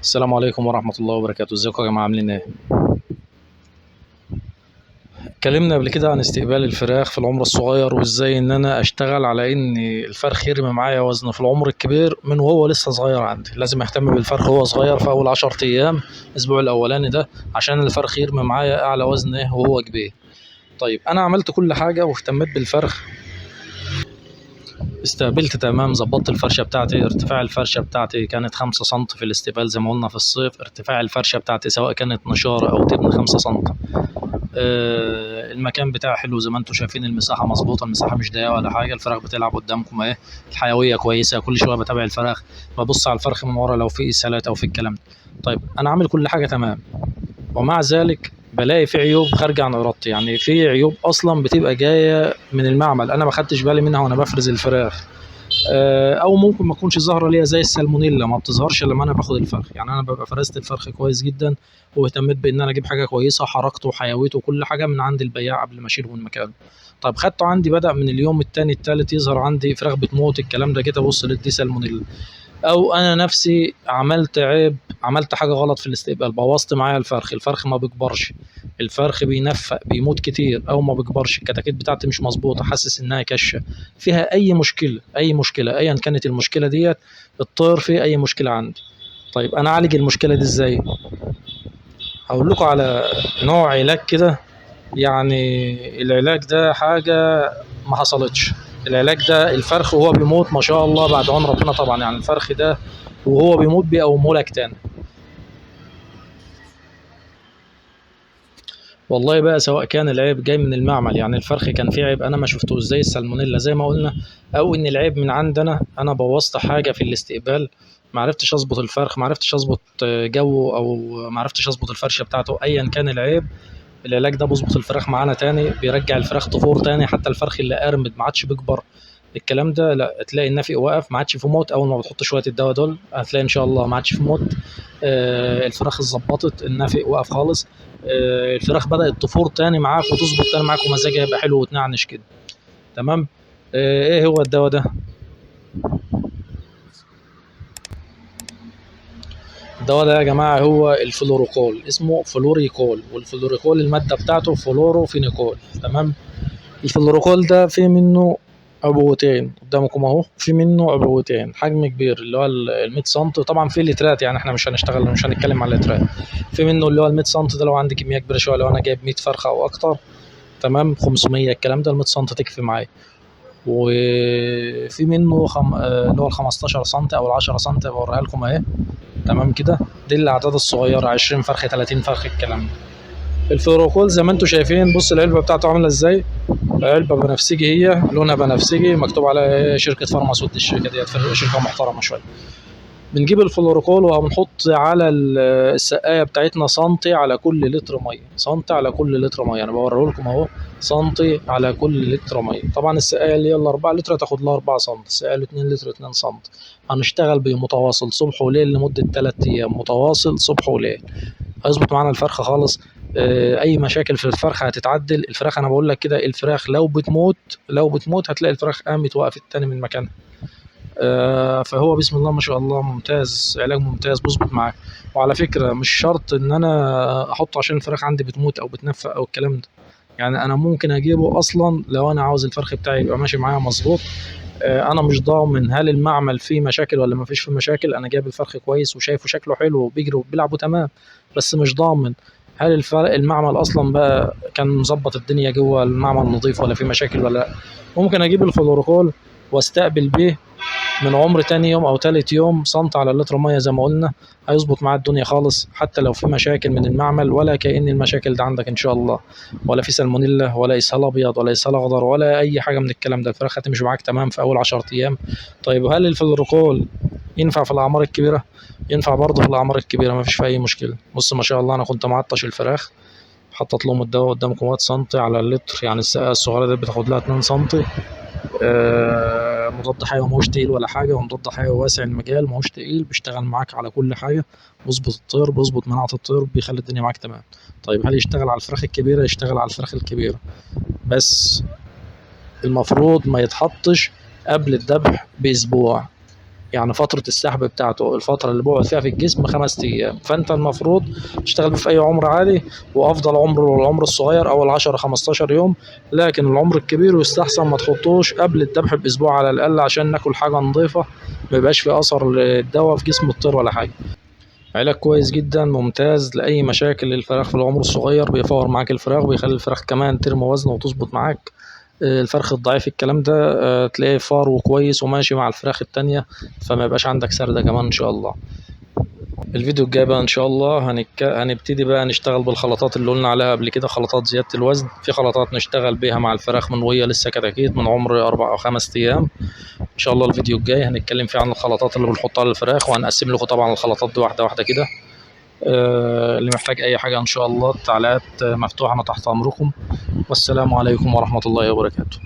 السلام عليكم ورحمة الله وبركاته. ازيكم يا جماعة، عاملين ايه؟ اتكلمنا قبل كده عن استقبال الفراخ في العمر الصغير، وازاي ان انا اشتغل على ان الفرخ يرمي معايا وزن في العمر الكبير من وهو لسه صغير. عندي لازم اهتم بالفرخ وهو صغير في اول 10 ايام الاسبوع الاولاني ده، عشان الفرخ يرمي معايا اعلى وزن ايه وهو كبير. طيب انا عملت كل حاجة واهتميت بالفرخ، استقبلت تمام، ظبطت الفرشة بتاعتي. ارتفاع الفرشة بتاعتي كانت 5 سم في الاستقبال زي ما قلنا في الصيف. ارتفاع الفرشة بتاعتي سواء كانت نشارة او تبن 5 سم. المكان بتاعي حلو زي ما انتم شايفين، المساحة مظبوطة، المساحة مش ضيقة ولا حاجة. الفراخ بتلعب قدامكم اهي، الحيوية كويسة، كل شوية بتابع الفراخ، ببص على الفرخ من ورا لو في اسهالات او في الكلام ده. طيب انا عامل كل حاجة تمام، ومع ذلك بلاقي في عيوب خارجة عن ارادتي. يعني في عيوب اصلا بتبقى جاية من المعمل انا ما خدتش بالي منها وانا بفرز الفراخ، او ممكن ما تكونش ظاهرة ليا زي السالمونيلا، ما بتظهرش لما انا باخد الفرخ. يعني انا ببقى فرزت الفرخ كويس جدا واهتميت بان انا اجيب حاجة كويسة، حركته وحيويته وكل حاجة من عند البياع قبل ما اشيله من مكانه. طيب خدته عندي، بدأ من اليوم الثاني الثالث يظهر عندي فراخ بتموت، الكلام ده. جيت ابص لقيت دي سالمونيلا، او انا نفسي عملت عيب، عملت حاجة غلط في الاستقبال، بوظت معايا الفرخ، الفرخ ما بيكبرش، الفرخ بينفق، بيموت كتير، او ما بيكبرش، الكتاكيت بتاعتي مش مظبوطة، حاسس انها كشه، فيها اي مشكلة، اي مشكلة ايا كانت المشكلة ديت، الطير فيه اي مشكلة عندي. طيب انا اعالج المشكلة دي ازاي؟ هقول لكم على نوع علاج كده، يعني العلاج ده حاجة ما حصلتش. العلاج ده الفرخ وهو بيموت ما شاء الله بعد عون ربنا طبعا، يعني الفرخ ده وهو بيموت بيقومه لك تاني والله بقى. سواء كان العيب جاي من المعمل، يعني الفرخ كان فيه عيب انا ما شفتوش زي السالمونيلا زي ما قلنا، او ان العيب من عندنا انا بوظت حاجة في الاستقبال، ما عرفتش اظبط الفرخ، ما عرفتش اظبط جوه، او ما عرفتش اظبط الفرشة بتاعته، ايا كان العيب، العلاج ده بيظبط الفراخ معانا تاني، بيرجع الفراخ تفور تاني. حتى الفرخ اللي قرمد ما عادش بيكبر الكلام ده، لا تلاقي النفق وقف، ما عادش في موت. اول ما بتحط شوية الدواء دول هتلاقي ان شاء الله ما عادش في موت. الفراخ اتظبطت، النفق وقف خالص، الفراخ بدات تفور تاني معاك وتظبط تاني معاك، ومزاجها يبقى حلو وتنعنش كده تمام. ايه هو الدواء ده؟ الدواء ده يا جماعة هو الفلوروكول، اسمه فلوريكول، والفلوريكول المادة بتاعته فلوروفينيكول تمام. الفلوروكول ده في منه عبوتين قدامكم اهو، في منه عبوتين حجم كبير اللي هو ال 100 سم، طبعا في لترات، يعني احنا مش هنشتغل، مش هنتكلم على اللترات. في منه اللي هو ال 100 سم ده لو عندي كمية كبيرة شوية، لو انا جايب 100 فرخة او اكتر تمام، 500 الكلام ده، ال 100 سم تكفي معايا. وفي منه اللي هو ال 15 سم او ال 10 سم بوريها لكم اهي تمام كده. دي الاعداد الصغيرة، 20 فرخ 30 فرخ الكلام ده. الفلوروكول زي ما انتم شايفين، بص العلبة بتاعته عامله ازاي، علبة بنفسجي، هي لونها بنفسجي، مكتوب عليها شركة فارماسود، الشركة ديت شركة محترمه شوية. بنجيب الفلوروكول وهنحط على السقاية بتاعتنا سنتي على كل لتر مية، سنتي على كل لتر مية، انا بوريه لكم اهو، سنتي على كل لتر مية. طبعا السقاية اللي هي ال 4 لتر تاخد لها 4 سم، السقاية اللي 2 لتر 2 سم. هنشتغل بمتواصل صبح وليل لمدة 3 ايام، متواصل صبح وليل، هيظبط معانا الفرخه خالص. اي مشاكل في الفرخه هتتعدل. الفراخ انا بقول لك كده، الفراخ لو بتموت، لو بتموت هتلاقي الفراخ قامت وقفت تاني من مكانها. فهو بسم الله ما شاء الله ممتاز، علاج ممتاز بيظبط معاك. وعلى فكرة مش شرط ان انا احطه عشان الفراخ عندي بتموت او بتنفق او الكلام ده، يعني انا ممكن اجيبه اصلا لو انا عاوز الفرخ بتاعي يبقى ماشي معايا مظبوط. انا مش ضامن هل المعمل فيه مشاكل ولا ما فيش فيه مشاكل، انا جايب الفرخ كويس وشايفه شكله حلو وبيجري وبيلعبه تمام، بس مش ضامن هل الفرق المعمل اصلا بقى كان مظبط الدنيا جوه المعمل نظيف ولا فيه مشاكل ولا لا. ممكن اجيب الفلوروكول واستقبل بيه من عمر تاني يوم او تالت يوم سنت على لتر مية زي ما قلنا، هيظبط معاه الدنيا خالص، حتى لو في مشاكل من المعمل، ولا كأن المشاكل ده عندك ان شاء الله، ولا في سالمونيلا ولا اسهال ابيض ولا اسهال اخضر ولا اي حاجة من الكلام ده. الفراخ هتمشي معاك تمام في اول 10 ايام. طيب هل الفلوروكول ينفع في الاعمار الكبيرة؟ ينفع برضه في الاعمار الكبيرة، ما فيش فيها اي مشكلة. بص ما شاء الله انا كنت معطش الفراخ، حطيت لهم الدواء قدامكم اهوت، سنتي على اللتر، يعني السقاية الصغيرة دي بتاخد لها 2 سنتي. مضاد حيوي ماهوش تقيل ولا حاجة، ومضاد حيوي واسع المجال ماهوش تقيل، بيشتغل معاك على كل حاجة، بيظبط الطير، بيظبط مناعة الطير، بيخلي الدنيا معاك تمام. طيب هل يشتغل على الفراخ الكبيرة؟ يشتغل على الفراخ الكبيرة، بس المفروض ما يتحطش قبل الذبح بأسبوع. يعني فترة السحب بتاعته الفترة اللي بيقعد فيها في الجسم 5 ايام. فانت المفروض تشتغل بيه في اي عمر عادي، وافضل عمر العمر الصغير اول 10 15 يوم، لكن العمر الكبير يستحسن ما تحطوش قبل الذبح باسبوع على الاقل، عشان ناكل حاجة نظيفة ما يبقاش في اثر للدواء في جسم الطير ولا حاجة. علاج كويس جدا ممتاز لاي مشاكل الفراخ في العمر الصغير، بيفور معاك الفراخ، وبيخلي الفراخ كمان ترمي وزن وتظبط معاك. الفرخ الضعيف الكلام ده تلاقيه فار وكويس وماشي مع الفراخ التانية، فما يبقاش عندك سردة كمان ان شاء الله. الفيديو الجاي بقى ان شاء الله هنبتدي بقى نشتغل بالخلطات اللي قلنا عليها قبل كده، خلطات زيادة الوزن. في خلطات نشتغل بيها مع الفراخ من وهي لسه كتاكيت من عمر 4 أو 5 ايام. ان شاء الله الفيديو الجاي هنتكلم فيه عن الخلطات اللي بنحطها للفراخ، وهنقسم لكم طبعا الخلطات دي واحدة واحدة كده. اللي محتاج اي حاجة ان شاء الله التعليقات مفتوحة، انا تحت امركم. والسلام عليكم ورحمة الله وبركاته.